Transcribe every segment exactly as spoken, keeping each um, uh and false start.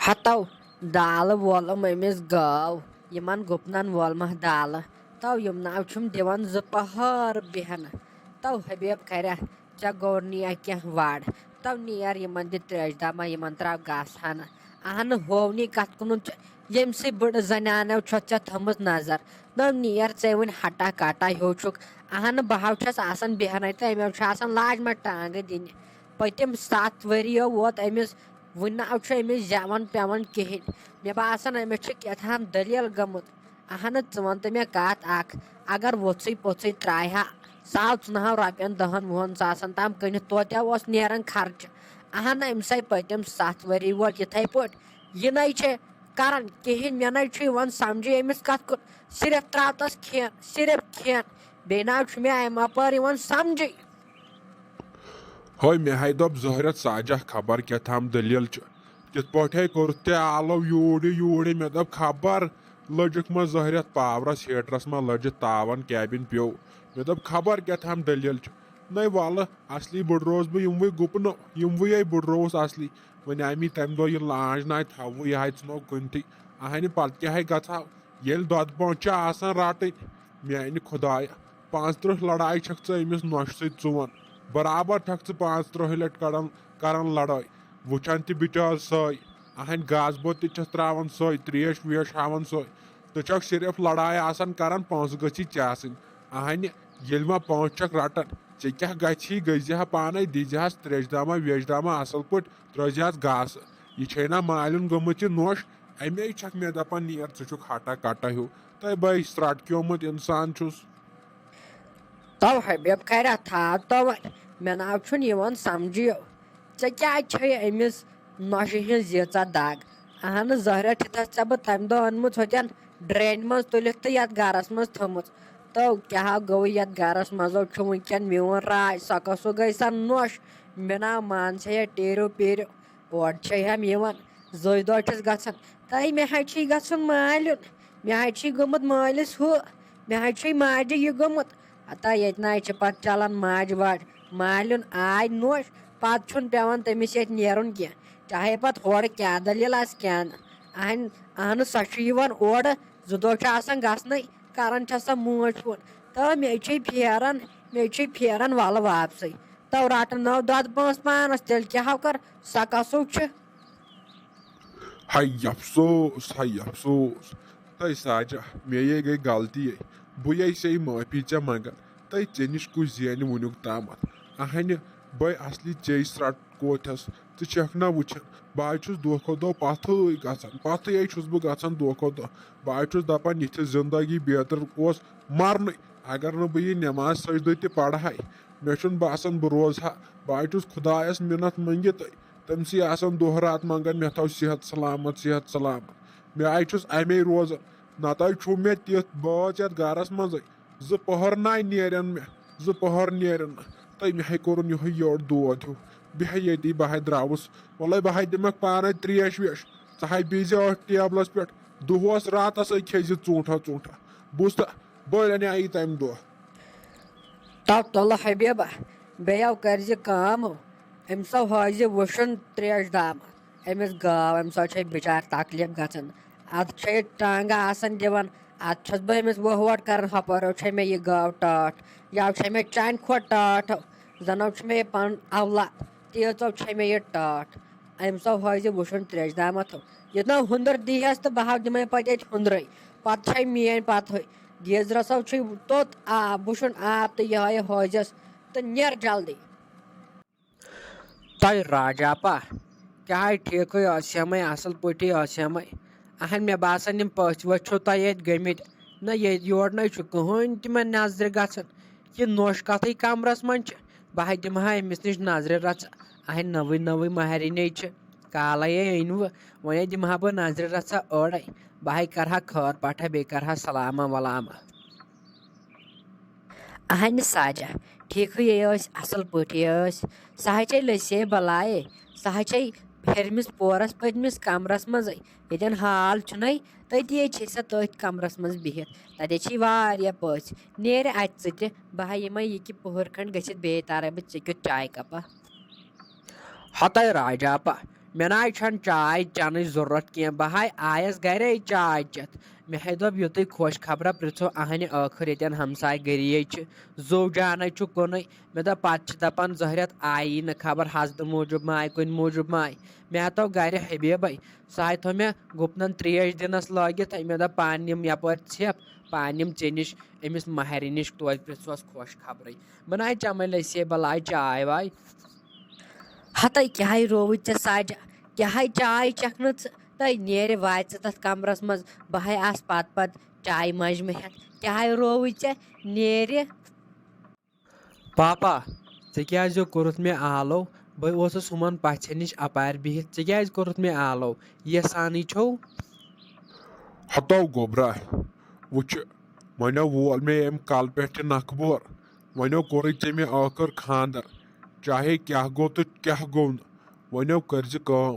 ہتو دالہٕ وولُم أمِس گٲو، یِمن گُپنن وولمکھ دالہٕ۔ تو یِم ناو چھِم دِوان زٕ پہر بیہنہٕ۔ تو حبیب کریا، ژےٚ گوٚو نِیا کینٛہہ وڑ۔ تو نیر یِمن دِ تریش دما، یِمن تراو گاسہٕ ہنا۔ اہنہٕ ہوونی کتھ کُنُن چھُ، ییٚمہِ سٕے بٕڑٕ زنانو چھۄ ژےٚ تھٲمٕژ نظر۔ نو نیر ژےٚ وٕنہِ ہٹا کٹا ہیوٗ چھُکھ۔ اہنہٕ بہٕ ہاو چھَس آسان بیہنَے تہٕ أمۍ چھُ آسان لاجمہ ٹانٛگہٕ دِنہِ۔ پٔتِم ستھ ؤرۍ یو ووت أمِس، وٕنہِ نہ چھُ أمِس زٮ۪وان پٮ۪وان کِہیٖنۍ۔ مےٚ باسان أمِس چھِ کیٛاہ تام دٔلیٖل گٔمٕژ۔ اہنہٕ، ژٕ وَن تہٕ مےٚ کَتھ اَکھ، اگر ووٚژھٕے پوٚژھٕے ترٛایہِ ہا، سُہ آو ژٕ نہ ہاو رۄپیَن دَہَن وُہَن ساسَن تام کٕنِتھ، توتہِ اوس نیران خرچہٕ۔ اہنہٕ، أمِس آے پٔتِم ستھ ؤری ووت یِتھَے پٲٹھۍ۔ یہِ نَے چھے کران کِہیٖنۍ، مےٚ نَے چھُ یِوان سمجھے أمِس کَتھ کُن۔ صرف ترٛاو تَس کھٮ۪ن، صرف کھٮ۪ن۔ بیٚیہِ نہ چھُ مےٚ اَمہِ اَپٲرۍ یِوان سمجھے۔ ہے، مےٚ ہے دوٚپ زہرٮ۪تھ ساجہ خبر کیٛاہ تام دٔلیٖل چھِ۔ تِتھ پٲٹھۍ ہے کوٚرُتھ تہِ آلو یوٗرۍ یوٗرۍ۔ مےٚ دوٚپ خبر لٔجِکھ ما زہرٮ۪تھ پاورس، ہیٹرس ما لٔجِتھ تاون، کیبن پیوٚو۔ مےٚ دوٚپ خبر کیٛاہ تام دٔلیٖل چھِ۔ نَے وَلہٕ، اصلی بٕڈرووُس بہٕ یِموٕے گُپنو، یِموٕے ہے بٕڈرووُس اصلی۔ وۄنۍ آے مےٚ تَمہِ دۄہ یہِ لانچ ناے تھاوٕ، یہِ ہے ژھٕنو کُنتھٕے۔ اہنہِ پتہٕ کیٛاہ ہے گژھٕ ہا، ییٚلہِ دۄدٕ پانٛژھ چھِ آسان رٹٕنۍ۔ میانہِ خدایہ، پانٛژترٕٛہ لڑایہِ چھکھ ژٕ أمِس نۄشہِ سۭتۍ ژُوان۔ برابر چھکھ ژٕ پانٛژترٕٛہہِ لٹہِ کڑان، کران لڑٲے۔ وٕچھان تہِ بِچار سۄے۔ اہنٛدِ گاسہٕ بوٚد تہِ چھس تراوان سۄے، تریش ویش ہاوان سۄے۔ ژٕ چھکھ صرف لڑایہِ آسان کران، پونٛسہٕ گٔژھی ژےٚ آسٕنۍ۔ اہنہِ، ییٚلہِ وۄنۍ پونٛسہٕ چھکھ رٹان، ژےٚ کیٛاہ گژھی؟ گٔژھۍ زِ ہا پانے، دِزِ ہس تریش داما ویش داما اصل پٲٹھۍ، ترٲوزِ ہس گاسہٕ۔ یہِ چھے نا مالیُن گٔمٕژ یہِ نۄش؟ اَمے چھکھ مےٚ دپان، نیر، ژٕ چھُکھ ہٹا کٹا ہیوٗ۔ تہٕ بے سرٛٹھ کیومُت انسان چھُس۔ تو حبیب خیرا تھاو تو وۄنۍ، مےٚ ناو چھُنہٕ یِوان سمجھے۔ ژےٚ کیٛازِ چھے أمِس نۄشہِ ہٕنٛز ییٖژاہ دگ؟ اہنہٕ زہرہ چھِ تس ژےٚ بہٕ تمہِ دۄہ أنمٕژ ہوٚتٮ۪ن ڈرینہِ منٛز تُلِتھ تہٕ یتھ گرس منٛز تھٲومٕژ۔ تو کیٛاہ گوٚو یتھ گرس منٛز چھُ وٕنکٮ۪ن میون راج، سۄ کۄسُو گٔے سۄ نۄش؟ مےٚ ناو مان سا یہِ ٹیٖرِو پیٖرِو۔ اورٕ چھے ہم یِوان، زٕے دۄہ چھِس گژھان۔ تَے مےٚ حظ چھُے گژھُن مالیُن، مےٚ حظ چھُے گوٚمُت مٲلِس ہُہ، مےٚ حظ چھُے ماجہِ یہِ گوٚمُت۔ ہتا ییٚتہِ نَے چھِ پَتہٕ چَلان ماجہِ واجہِ۔ مالیُن آے نوش، پَتہٕ چھُنہٕ پٮ۪وان تٔمِس ییٚتہِ نیرُن کینٛہہ، چاہے پَتہٕ ہورٕ کیٛاہ دٔلیٖل آسہِ کیٛاہ نہٕ۔ اہن، اہنہٕ سۄ چھِ یِوان اورٕ، زٕ دۄہ چھِ آسان گژھنَے، کَران چھےٚ سۄ موج فون۔ تہٕ مےٚ چھُے پھیران، مےٚ چھُے پھیران وَلہٕ واپسٕے۔ تو رٹہٕ نو دۄدٕ پانٛژھ پانس، تیٚلہِ کیٛاہ ہو کر، سۄ کسو چھِ۔ ہاے افسوس، ہاے افسوس۔ تہٕ ساجہ، مےٚ یے گٔے غلطی۔ بہٕ یے ژےٚ معٲفی ژےٚ منٛگان۔ تہٕ ژےٚ نِش کُس زینہِ وُنیُک تامتھ؟ اہنہِ، بے اصلی ژے سرٹ کوتھس۔ ژٕ چھکھ نہ وٕچھان، بہٕ حظ چھُس دۄہ کھۄتہٕ دۄہ پتھٕے گژھان، پتھٕے چھُس بہٕ گژھان دۄہ کھۄتہٕ دۄہ۔ بہٕ حظ چھُس دپان، یِتھِ زندگی بیتر اوس مرنٕے۔ اگر نہٕ بہٕ یہِ نٮ۪ماز سجدٕ تہِ پرٕ ہا، مےٚ چھُنہٕ باسان بہٕ روزٕ ہا۔ بہٕ حظ چھُس خدایس مِنت منٛگِتھ تہٕ تٔمۍ سٕے آسان دۄہ راتھ منٛگان، مےٚ تھاو صحت سلامت، صحت سلامت۔ مےٚ حظ چھُس امے روزان، نتہٕ حظ چھُ مےٚ تیُتھ بٲژ یتھ گرس منٛزٕے۔ زٕ پۄہر ناے نیرن مےٚ، زٕ پۄہر نیرن نہٕ۔ تہٕ مےٚ ہے کوٚرُن یِہوے یورٕ دود ہیوٗ۔ بیٚہہ ییٚتی، بہٕ ہے درٛاوُس۔ وَلَے بہٕ ہے دِمَکھ پانَے ترٛیش ویش۔ ژٕ ہے بیٚہزِ أتھۍ ٹیبلَس پٮ۪ٹھ۔ دۄہَس راتَس أکۍ کھیٚزِ ژوٗنٛٹھا ژوٗنٛٹھا۔ بوٗزتھا؟ بٔلۍ اَنے یہِ تَمہِ دۄہ۔ تَتھ تُلہٕ حبیبہ، بیٚیَو کَرِ زِ کٲم۔ أمۍ سو ہٲوزِ وُشُن ترٛیش دامہٕ۔ أمِس گٲو، أمۍ سو چھے بِچارِ تکلیٖف گژھان۔ اَتھ چھے ٹانٛگہٕ آسان دِوان، اَتھ چھَس بہٕ أمِس وۄہ وۄٹ کران، ہۄپٲرۍ چھے مےٚ یہِ گٲو ٹٲٹھ، یا چھے مےٚ چانہِ کھۄتہٕ ٹٲٹھ، زَنو چھُ مےٚ یہِ پَنُن اولاد، تیٖژو چھے مےٚ یہِ ٹٲٹھ۔ أمۍ سو ہٲوزِ وُشُن ترٛیش دامَتھ۔ یہِ نہ ہُنٛدُر دیٖہَس تہٕ بہٕ ہاو دِمَے پَتہٕ ییٚتہِ ہُنٛدرٕے۔ پَتہٕ چھے میٛٲنۍ پَتہٕ ہٕے۔ گیٖزرَس ہو چھُے توٚت آب، وُشُن آب تہٕ یہِ ہٲیہِ ہٲوزٮ۪س تہٕ نیر جلدی۔ تۄہہِ راجاپا، کیٛاہ ہے ٹھیٖکھٕے ٲسیمَے، اَصٕل پٲٹھی ٲسیمَے؟ اَہَن، مےٚ باسان، یِم پٔژھۍ ؤژھۍ چھِو تۄہہِ ییٚتہِ گٔمٕتۍ۔ نہ، ییٚتہِ یور نَے چھُ کٕہٕنۍ تہِ مےٚ نظرِ گژھان۔ یہِ نوٚش کَتھٕے کَمرَس منٛز چھِ۔ بہٕ ہے دِمہٕ ہا أمِس نِش نظرِ رَژھا۔ اَہَن، نٔوٕے نٔوٕے مہرِنۍ ہے چھِ۔ کالَے ہے أنۍ وٕ، وۄنۍ ہے دِمہٕ ہا بہٕ نظرِ رَژھا أڑَے۔ بہٕ ہے کَرٕ ہا خٲر پَٹھا، بیٚیہِ کَرٕ ہا سَلاما وَلاما۔ اہنہِ ساجہ، ٹھیکھٕے ٲسۍ، اصل پٲٹھۍ ٲسۍ۔ سۄ ہا چھے لٔسے بلایے، سۄ ہا چھے ہیٚرمِس پورس پٔتمِس کمرس منٛزٕے، ییٚتٮ۪ن ہال چھُنَے، تٔتی چھے سۄ تٔتھۍ کمرس منٛز بِہِتھ۔ تَتہِ چھِ واریاہ پٔژھۍ۔ نیرِ اَتہِ ژٕ تہِ، بہٕ ہا یِمَے یہِ کہِ پُہُر کھنٛڈ گٔژھِتھ بیٚیہِ تارَے بہٕ ژےٚ کیُتھ چاے کپا۔ ہتَے راجاپا، مےٚ نَے چھَنہٕ چاے چٮ۪نٕچ ضروٗرت کینٛہہ، بہٕ ہاے آیَس گرے چاے چٮ۪تھ۔ مےٚ ہے دوٚپ یُتُے خۄش خبرا پرٛژھو اہنہِ ٲخٕر ییٚتٮ۪ن ہمساے گٔریے چھِ، زُو جانَے چھُ کُنُے۔ مےٚ دوٚپ پتہٕ چھِ دپان زہرٮ۪تھ آیی نہٕ خبر حسدٕ موٗجوٗب ما آیہِ، کُنہِ موٗجوٗب ما آیہِ۔ مےٚ ہا تھوٚو گرِ حبیبے، سُہ ہا تھوٚو مےٚ گُپنن تریش دِنس لٲگِتھ۔ مےٚ دوٚپ پانہٕ نِم یپٲرۍ ژھٮ۪پ، پانہٕ نِم ژےٚ نِش أمِس مہرِ نِش، توتہِ پرٛژھوس خۄش خبرٕے۔ بہٕ نَے چَمَے لَسے بَلاے چاے واے۔ ہَتَے کیٛاہ ہے رووُے ژےٚ سَجا، کیٛاہ ہے چاے چَکھ نہٕ ژٕ؟ تَے نیرِ واژِ ژٕ تَتھ کَمرَس منٛز، بہٕ ہے آسہٕ پَتہٕ پَتہٕ چایہِ مَنٛجمہٕ ہٮ۪تھ۔ کیٛاہ ہے رووُے ژےٚ؟ نیرِ۔ پاپا، ژےٚ کیٛازِ کوٚرُتھ مےٚ آلو؟ بہٕ اوسُس ہُمَن پَژھٮ۪ن نِش اَپارِ بِہِتھ، ژےٚ کیٛازِ کوٚرُتھ مےٚ آلو؟ یہِ سانٕے چھو؟ ہتو گوٚبرا، وٕچھِ، وۄنۍ وول مےٚ أمۍ کل پٮ۪ٹھ یہِ نکھٕ بور۔ وۄنۍ کوٚرُے ژےٚ مےٚ ٲخٕر خانٛدر، چاہے کیٛاہ گوٚو تہٕ کیٛاہ گوٚو نہٕ۔ وۄنۍ کٔرۍ زِ کٲم،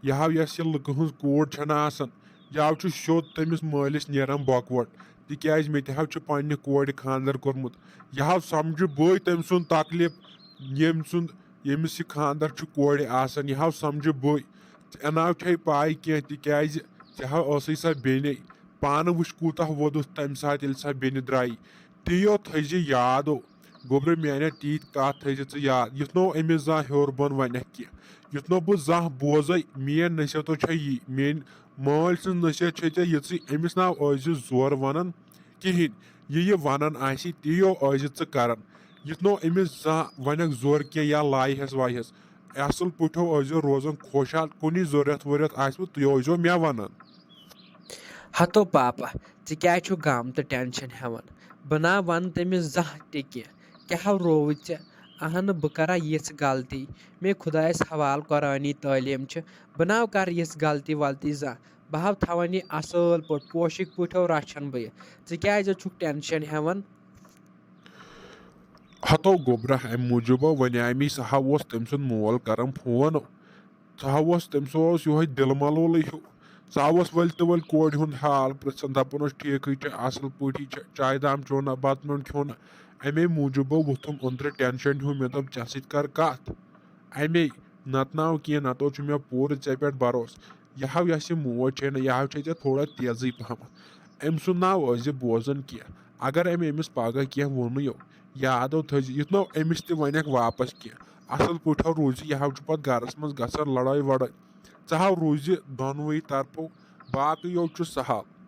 یہِ ہاو یۄس یہِ لُکہٕ ہٕنٛز کوٗر چھَنہٕ آسان، یہِ ہاو چھُ سیوٚد تٔمِس مٲلِس نیران بۄکہٕ وَٹ، تِکیٛازِ مےٚ تہِ ہاو چھُ پنٛنہِ کورِ خانٛدر کوٚرمُت۔ یہِ ہاو سمجھِ بٕے تٔمۍ سُنٛد تکلیٖف، ییٚمۍ سُنٛد، ییٚمِس یہِ خانٛدر چھُ کورِ آسان، یہِ ہاو سمجھِ بٕے۔ ژےٚ ناو چھے پاے کینٛہہ، تِکیٛازِ ژےٚ ہا ٲسٕے سۄ بیٚنے۔ پانہٕ وٕچھ کوٗتاہ ووٚدُتھ تمہِ ساتہٕ، ییٚلہِ سۄ بیٚنہِ درٛایہِ۔ تہِ یوت تھٲیزِ یاد، گوٚبرٕ میانہِ تیٖتۍ کتھ تھٲیزِ ژٕ یاد، یُتھ نہٕ أمِس زانٛہہ ہیوٚر بۄن ونکھ کینٛہہ، یُتھ نہٕ بہٕ زانٛہہ بوزے۔ میٲنۍ نصیحت چھےٚ یی، میٲنۍ مٲلۍ سٕنٛز نصیحت چھےٚ ژےٚ یِژٕے، أمِس ناو ٲسۍ زِ زورٕ ونان کِہینۍ۔ یہِ یہِ ونان آسہِ، تی یو ٲسۍ زِ ژٕ کران۔ یُتھ نہٕ أمِس زانٛہہ ونکھ زورٕ کینٛہہ یا لایہِ ہس وایہِ ہس۔ اصل پٲٹھۍ ٲسۍ زِ روزان خۄشحال، کُنہِ ضروٗرت ووٗرت آسہِ وٕ، تُہۍ ٲسۍ زیو مےٚ ونان۔ ہتو پاپا، ژٕ کیٛازِ چھُکھ غم تہٕ ٹینشن ہٮ۪وان؟ بہٕ نا ونہٕ تٔمِس زانٛہہ تہِ کینٛہہ۔ کیٛاہ ہو رووُے ژےٚ؟ اہنہٕ، بہٕ کرا یِژھ غلطی؟ مےٚ خۄدایس حوالہٕ قرآنی تعلیٖم چھِ، بہٕ نا کرٕ یِژھ غلطی ولطی زانٛہہ۔ بہٕ ہا تھاوَن یہِ اَصٕل پٲٹھۍ پوشِک پٲٹھۍ رَچھَن بہٕ یہِ۔ ژٕ کیٛازِ چھُکھ ٹٮ۪نشَن ہٮ۪وان؟ ہَتو گوٚبرا، اَمہِ موٗجوٗب وَنیٛامی، سُہ ہا اوس تٔمۍ سُنٛد مول کَران فون۔ سُہ ہا اوس، تٔمۍ سُہ اوس یِہوٚے دِلہٕ مَلولٕے ہیوٗ۔ سُہ ہا اوس ؤلۍ تہٕ ؤلۍ کورِ ہُنٛد حال پِرٛژھان، دَپان اوس، "ٹھیٖکٕے چھُ، اَصٕل پٲٹھی چھےٚ، چاے دام چیوٚو نہ، بَتہٕ میوٚنٛڈ کھیوٚو نہ؟" اَمے موٗجوٗب ووٚتھُم أنٛدرٕ ٹٮ۪نشَن ہیوٗ۔ مےٚ دوٚپ، "ژےٚ سۭتۍ کَر کَتھ؟" اَمے نَتہٕ ناو کینٛہہ، نَتہٕ اوس چھُ مےٚ پوٗرٕ ژےٚ پٮ۪ٹھ بھروسہٕ۔ یہِ ہاو یۄس یہِ موج چھے نہ، یہِ ہاو چھے ژےٚ تھوڑا تیزٕے پَہمَتھ۔ أمۍ سُنٛد ناو ٲسۍ زِ بوزان کینٛہہ۔ اگر أمۍ أمِس پگاہ کینٛہہ ووٚنُے یو، یادو تھٲیزِ، یُتھ نہٕ أمِس تہِ وَنٮ۪کھ واپس کینٛہہ۔ اَصٕل پٲٹھۍ روٗزِ، یہِ ہاو چھُ پَتہٕ گَرَس منٛز گژھان لڑٲے وڑٲے۔ ژٕ ہاو روٗزِ دۄنوَے طرفو، باقٕے یو چھُ سہل۔